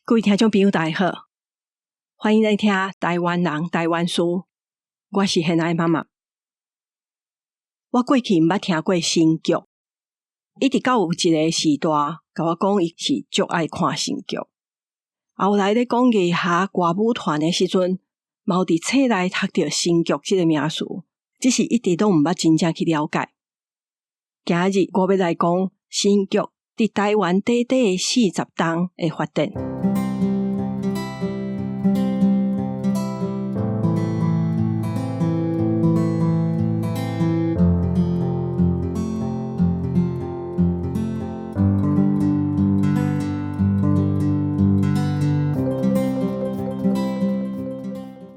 各位聽眾朋友，大家好，歡迎來聽台灣人台灣事。我是現愛媽媽。我過去毋捌聽過新劇，一直到有一個序大共我講，伊是足愛看新劇。後來咧講藝俠歌舞團的時陣，嘛有佇冊內讀著新劇這個名詞，只是一直攏毋捌真正去了解。今日我欲來講新劇佇台灣短短40冬的發展。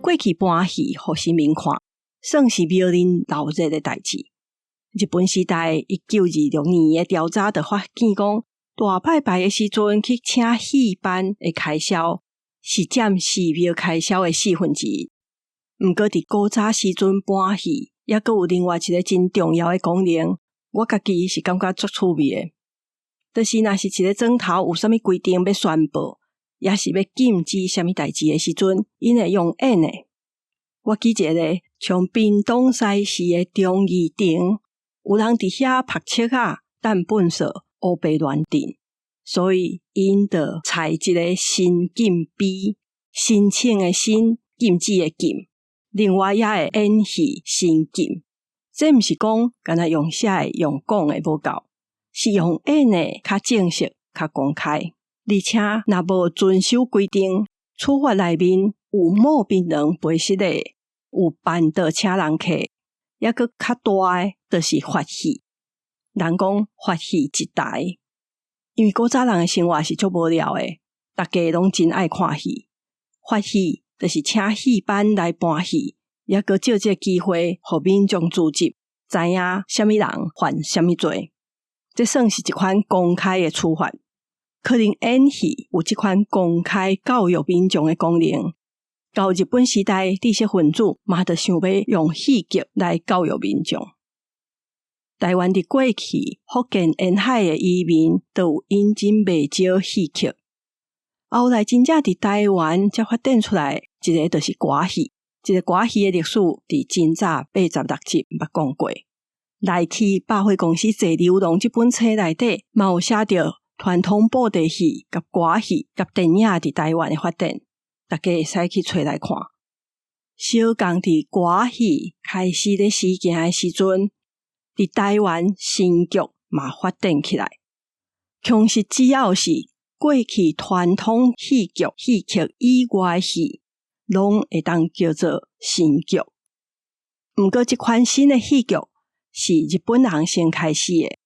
過去搬戲予市民看，算是廟裡鬧熱的代誌。日本時代1926年的調查就發現講，大拜拜的時陣去請戲班的開銷是佔寺廟開銷的1/4。毋過佇古早時陣搬戲，猶閣有另外一個真重要的功能，我家己是感覺足趣味的。就是若是一個莊頭有啥物規定欲宣布，抑是欲禁止啥物代誌的時陣，𪜶會用演的。我記一個，像屏東西市的忠義亭，有人佇遐曝粟仔、擲糞埽、烏白亂擲，所以𪜶就採一个申禁碑，申請的申，禁止的禁。另外也會演戲申禁，這毋是講干焦用寫的、用講的無夠，是用演的較正式、較公開。而且若無遵守規定，處罰內面有抹檳榔陪失的，有辦桌請人客，猶閣較大的，就是罰戲。人講罰戲一台，因為古早人的生活是足無聊的，逐家攏真愛看戲。罰戲就是請戲班來搬戲，猶閣借這個機會，予民眾聚集，知影啥物人犯啥物罪。這算是一款公開的處罰。可能演戲有這款公開教育民眾的功能。到日本時代，知識分子嘛就想欲用戲劇來教育民眾。台灣佇過去福建沿海的移民，就有引進袂少戲曲。後來真正佇台灣才發展出來，一个就是歌戲。這个歌戲的歷史，佇真早86集捌講過。來去百貨公司坐流浪這本冊內底，嘛有寫著傳統布袋戲、佮歌戲、佮電影佇台灣的發展，大家會使去揣來看。相仝佇歌戲開始咧時行的時陣，佇台灣新劇嘛發展起來。其實只要是過去傳統戲劇戲曲以外的戲，攏會當叫做新劇。毋過這款新的戲劇是日本人先開始的。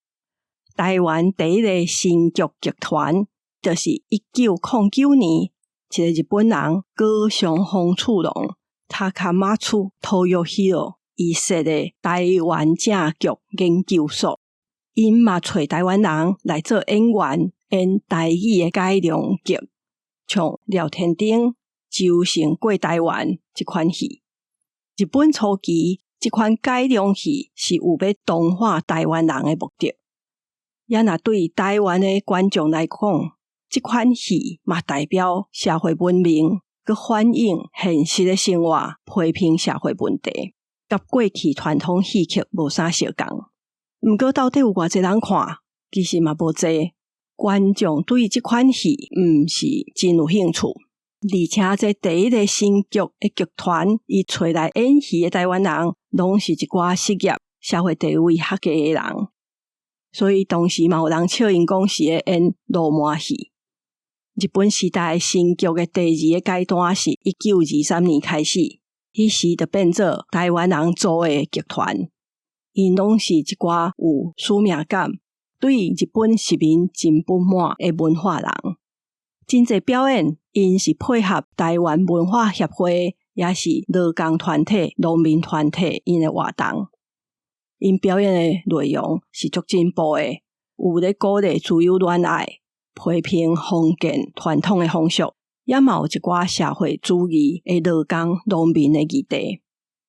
台灣第一个新劇劇團，就是1909年，一个日本人高松豐次郎（Takamatsu Toyohiro）伊設的台灣正劇研究所，𪜶嘛揣台灣人來做演員，演台語的改良劇，像廖添丁、周成過台灣這款戲。日本初期，這款改良戲是有欲同化台灣人的目的。也若對台灣的觀眾來講，這款戲嘛代表社會文明，閣反映現實的生活，批評社會問題，佮過去傳統戲曲無啥相仝。毋過到底有偌濟人看？其實嘛無濟。觀眾對這款戲毋是真有興趣。而且這第一个新劇的劇團，伊揣來演戲的台灣人，攏是一寡失業、社會地位較低的人。所以當時嘛有人笑𪜶講是咧演鱸鰻戲。日本時代新劇的第二个階段是1923年開始，彼時就變做台灣人組的劇團，𪜶攏是一寡有使命感、對日本殖民真不滿的文化人。真濟表演，𪜶是配合台灣文化協會，抑是勞工團體、農民團體𪜶的活動。𪜶表演的內容是足進步的，有咧鼓勵自由戀愛，批評封建傳統的風俗，也嘛有一寡社會主義的勞工農民的議題。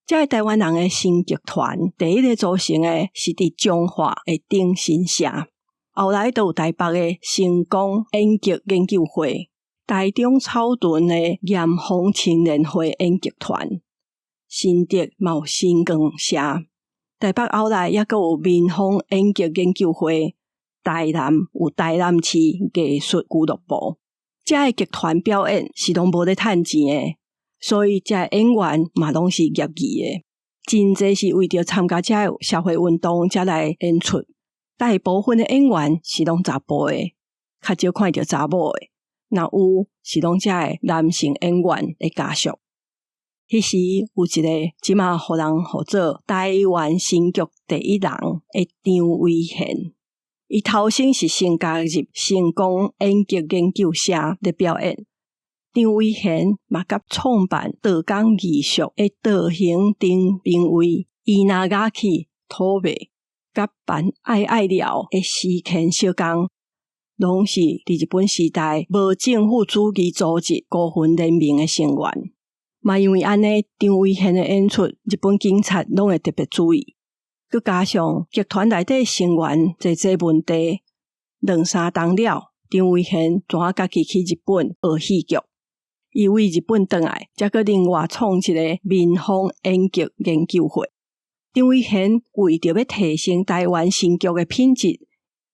這个台灣人的新劇團第一个組成的是佇彰化的鼎新社，後來就有台北的成功演劇研究會。台中草屯的鹽豐青年會演劇團，新竹嘛有新光社，台北後來猶閣有民風演劇研究會，台南有台南市藝術俱樂部。遮的劇團表演是攏無咧趁錢的，所以遮的演員嘛攏是業餘的，真濟是為著參加遮的社會運動才來演出。大部分的演員是攏查埔的，較少看著查某的。若有是攏遮的男性演員的家屬。彼時有一个這馬予人號做台灣新劇第一人的張維賢，伊頭先是先加入成功演劇研究社咧表演。張維賢嘛佮創辦道江藝術的道行町兵衛伊那雅去土貝，佮辦愛愛寮的時間小工，攏是佇日本時代無政府主義組織孤魂聯盟的成員。嘛因為按呢，張維賢的演出，日本警察攏會特別注意。閣加上劇團內底成員濟濟問題，兩三冬了，張維賢怎家己去日本學戲劇。伊為日本轉來，才閣另外創一个民風演劇研究會。張維賢為著欲提升台灣新劇的品質，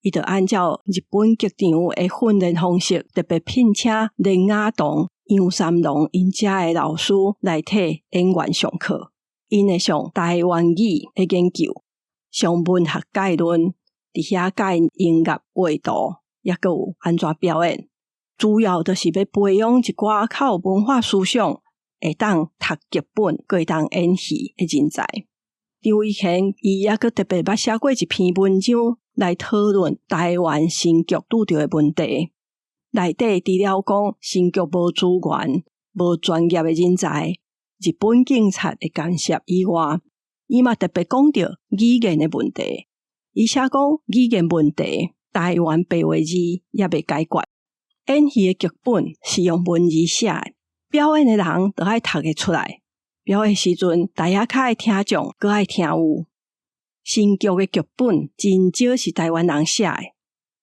伊就按照日本劇場的訓練方式，特別聘請連雅堂、楊三郎𪜶遮的老師來替演員上課。𪜶會上台灣語的研究，上文學概論，佇遐教𪜶音樂、畫圖，抑閣有按怎表演。主要就是欲培養一寡較有文化思想，會當讀劇本，閣會當演戲的人才。張維賢伊抑閣特別捌寫過一篇文章來討論台灣新劇拄著的問題。內底除了講新劇無資源、無專業的人才、日本警察的干涉以外，伊嘛特別講著語言的問題。伊寫講語言問題，台灣白話字猶未解決。演戲的劇本是用文字寫的，表演的人著愛讀會出來。表演時陣，台仔跤的聽眾閣愛聽有。新劇的劇本真少是台灣人寫的，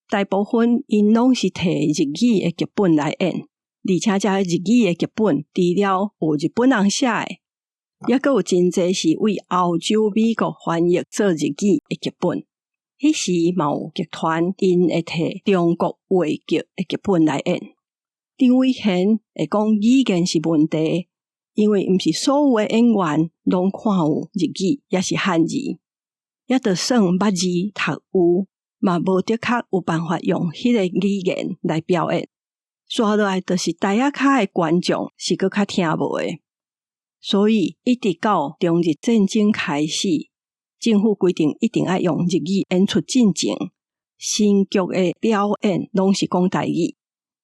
大部分𪜶攏是提日語的劇本來演，而且遮日語的劇本除了有日本人寫的，猶閣有真濟是為歐洲、美國翻譯做日語的劇本。彼時嘛有劇團𪜶會提中國話劇的劇本來演。張維賢會講語言是問題，因為毋是所有的演員攏看有日語，抑是漢字，抑就算捌字讀有，嘛無的確有辦法用彼個語言來表演。煞落來就是台仔跤的觀眾是閣較聽無的，所以一直到中日戰爭開始，政府規定一定愛用日語演出進前，新劇的表演攏是講台語。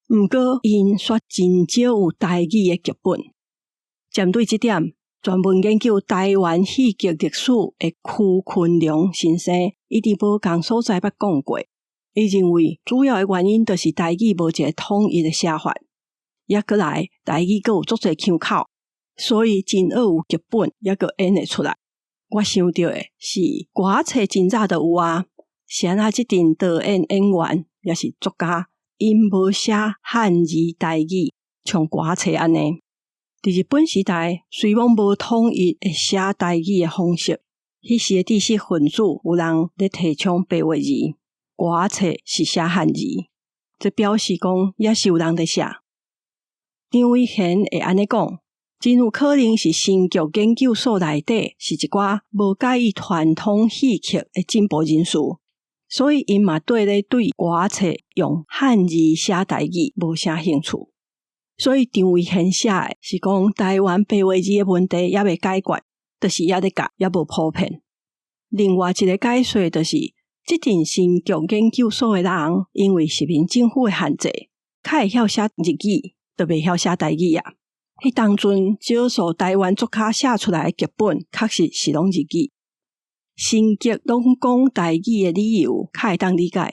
毋過𪜶煞真少有台語的劇本。針對這點，專門研究台灣戲劇歷史的區坤良先生，伊佇無仝所在捌講過，伊認為主要的原因就是台語無一个統一的寫法，抑閣來台語閣有足濟腔口，所以真少有劇本猶閣演會出來。我想著的是歌冊真早就有啊，是按怎這陣導演、演員抑是作家，𪜶無寫漢字台語，像歌冊按呢。佇日本時代，雖罔無統一的寫台語的方式，彼時的知識分子有人咧提倡白話字，歌冊是寫漢字，這表示講也是有人佇寫。張維賢會按呢講，真有可能是新劇研究所內底是一寡無佮意傳統戲曲的進步人士，所以𪜶嘛對咧對歌冊用漢字寫台語無啥興趣。所以張維賢寫的是講台灣白話字的問題猶未解決，就是猶咧教，猶無普遍。另外一个解說就是，這陣新劇研究所的人，因為殖民政府的限制，較會曉寫日語，就袂曉寫台語啊。彼當陣少數台灣作家寫出來的劇本，確實是攏日語。新劇攏講台語的理由，較會當理解，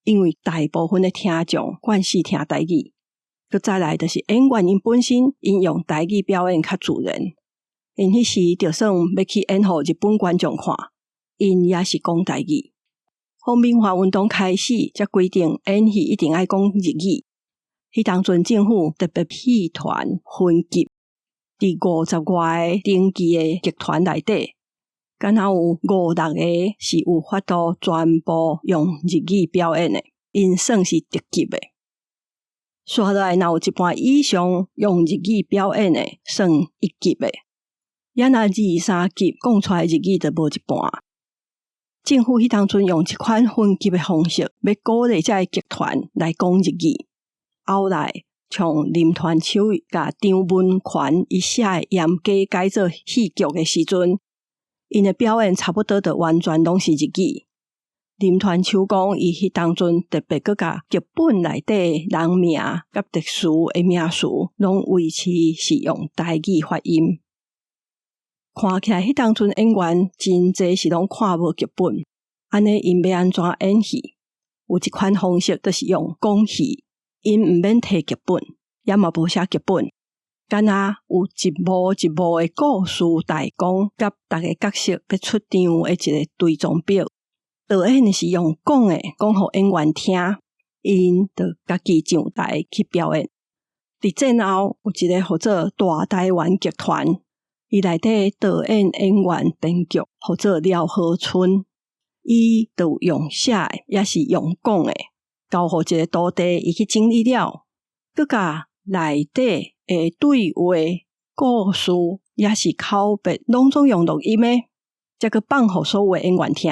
因為大部分的聽眾慣勢聽台語。閣再來就是演員𪜶本身，𪜶用台語表演較自然。𪜶彼時就算欲去演予日本觀眾看，𪜶也是講台語。皇民化運動開始，才規定演戲一定愛講日語。彼當陣政府特別戲團分級，佇50外個登記的劇團內底，敢若有五六個是有法度全部用日語表演的，𪜶算是特級的。紲落來，若有一半以上用日語表演的，算一級的。猶若二三級講出來日語就無一半。政府彼當陣用這款分級的方式，欲鼓勵這个劇團來講日語。後來，像林傳秋共張文權伊寫的嚴家改做戲劇的時陣，𪜶的表演差不多就完全攏是日語。林傳秋講，伊彼當陣特別閣共劇本內底人名佮特殊的名詞，攏維持是用台語發音。看起來，彼當陣演員真濟是攏看無劇本，按呢𪜶欲按怎演戲？有一款方式，就是用講戲，𪜶毋免提劇本，也嘛無寫劇本，敢若有一幕一幕的故事大綱，佮逐个角色欲出場的一个追蹤表。導演是用講的，講予演員聽，𪜶就家己上台去表演。佇戰後有一个號做大台灣劇團。伊內底導演、演員、編劇，號做廖和春，伊就用寫的，抑是用講的，交予一个徒弟伊去整理了，閣共內底的對話、故事，抑是口白，攏總用錄音的，才閣放予所有的演員聽。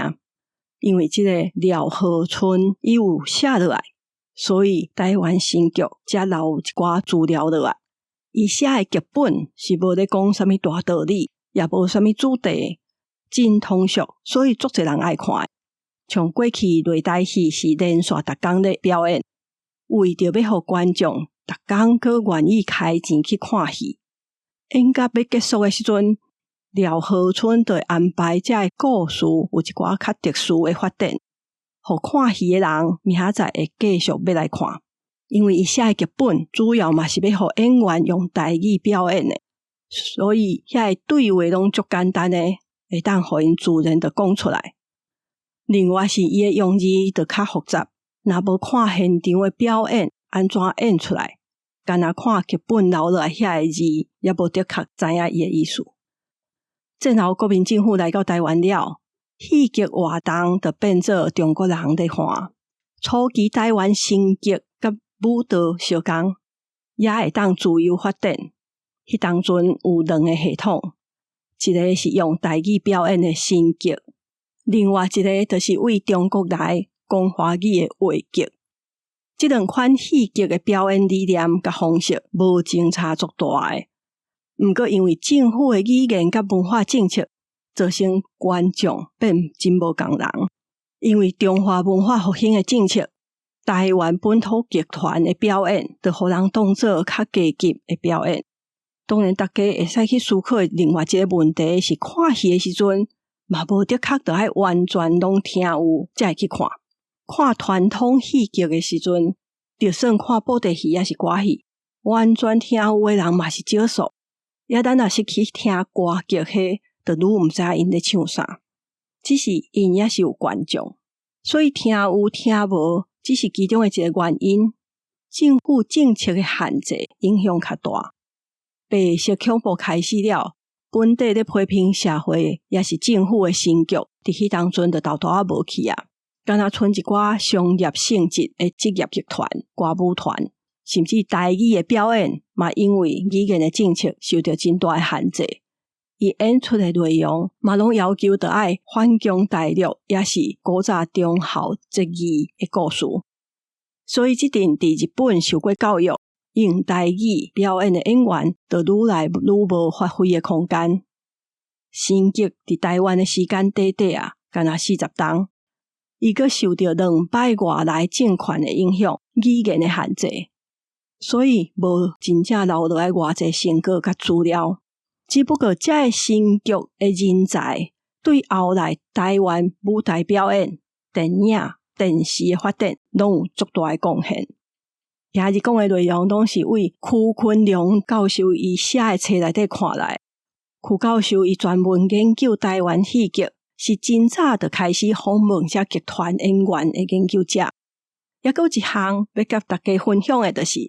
因為這个廖和春伊有寫落來，所以台灣新劇才留一寡資料落來。伊寫的劇本是無咧講啥物大道理，也無啥物主題，真通俗，所以足濟人愛看。像過去擂台戲是連續逐工咧表演，為著欲予觀眾逐工閣願意開錢去看戲。演甲欲結束的時陣，廖和春就會安排這个故事有一寡較特殊的發展，予看戲的人明仔載會繼續欲來看。因為伊寫的劇本主要嘛是欲予演員用台語表演的，所以遐个對話攏足簡單的，會當予𪜶自然就講出來。另外是伊的用字就較複雜，若無看現場的表演，按怎演出來？干焦看劇本留落來遐个字，也無的確知影伊的意思。戰後國民政府來到台灣了，戲劇活動就變做中國人咧看。初期台灣新劇佮舞蹈相仝，也會當自由發展。彼當陣有兩个系統，一个是用台語表演的新劇，另外一个就是對中國來講華語的話劇。這兩款戲劇的表演理念佮方式無相差足大的。毋過因為政府的語言佮文化政策，造成觀眾變真無仝人。因為中華文化復興的政策，台灣本土劇團的表演，就予人當做較低級的表演。當然，大家會使去思考的另外一个問題是，看戲的時陣嘛無的確著愛完全攏聽有才會去看。看傳統戲劇的時陣，就算看布袋戲抑是歌戲，完全聽有的人嘛是少數。抑咱若是去聽歌劇彼，就愈毋知影𪜶咧唱啥。只是𪜶也是有觀眾，所以聽有聽無，只是其中的一个原因。政府政策的限制影響較大。白色恐怖開始了，本地咧批評社會，抑是政府的新劇，佇彼當陣就沓沓仔無去啊。敢若賰一寡商業性質的職業劇團、歌舞團，甚至台語的表演，嘛因為語言的政策受著真大的限制。伊演出的內容嘛，攏要求著愛反攻大陸，抑是古早忠孝節義的故事。所以這陣佇日本受過教育，用台語表演的演員，就愈來愈無發揮的空間。新劇佇台灣的時間短短啊，干焦40冬。伊閣受著兩擺外來政權的影響，語言的限制，所以無真正留落來偌濟成果佮資料。只不過，這个新劇的人才對後來台灣舞台表演、電影、電視的發展，攏有足大的貢獻。今日講的內容，攏是對區坤龍教授伊寫的冊內底看來。區教授伊專門研究台灣戲劇，是真早就開始訪問這劇團演員的研究者。猶閣有一項欲佮大家分享的，就是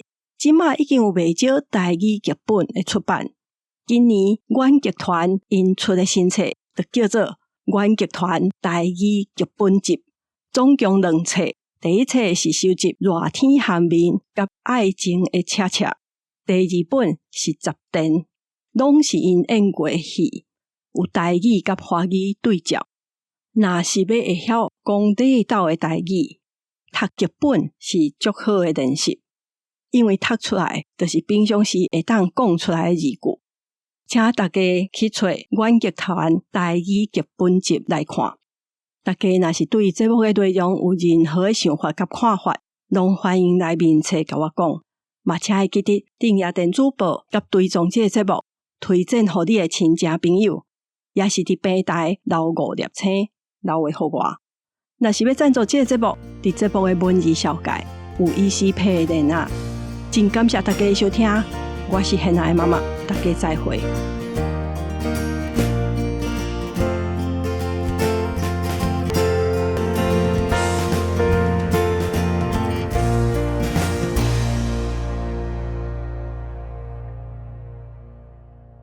這馬已經有袂少台語劇本的出版。今年阮劇團𪜶出的新冊，就叫做《阮劇團台語劇本集》，總共兩冊。第一冊是收集熱天鹹麵佮愛情的車車，第二本是十電，攏是𪜶演過的戲，有台語佮華語對照。若是欲會曉講地道的台語，讀劇本是足好的練習，因為讀出來就是平常時會當講出來的字句。請大家去揣阮劇團台語劇本集來看。大家若是對節目的內容有任何的想法佮看法，攏歡迎來面冊共我講。嘛，請會記得訂閱電子報佮追蹤這个節目，推薦予你的親情朋友，也是佇平台留五粒星，留話予我。若是欲贊助這个節目，佇節目的文字紹介有 ECPay 的連結。真感謝大家的收聽，我是現愛媽媽，大家再會。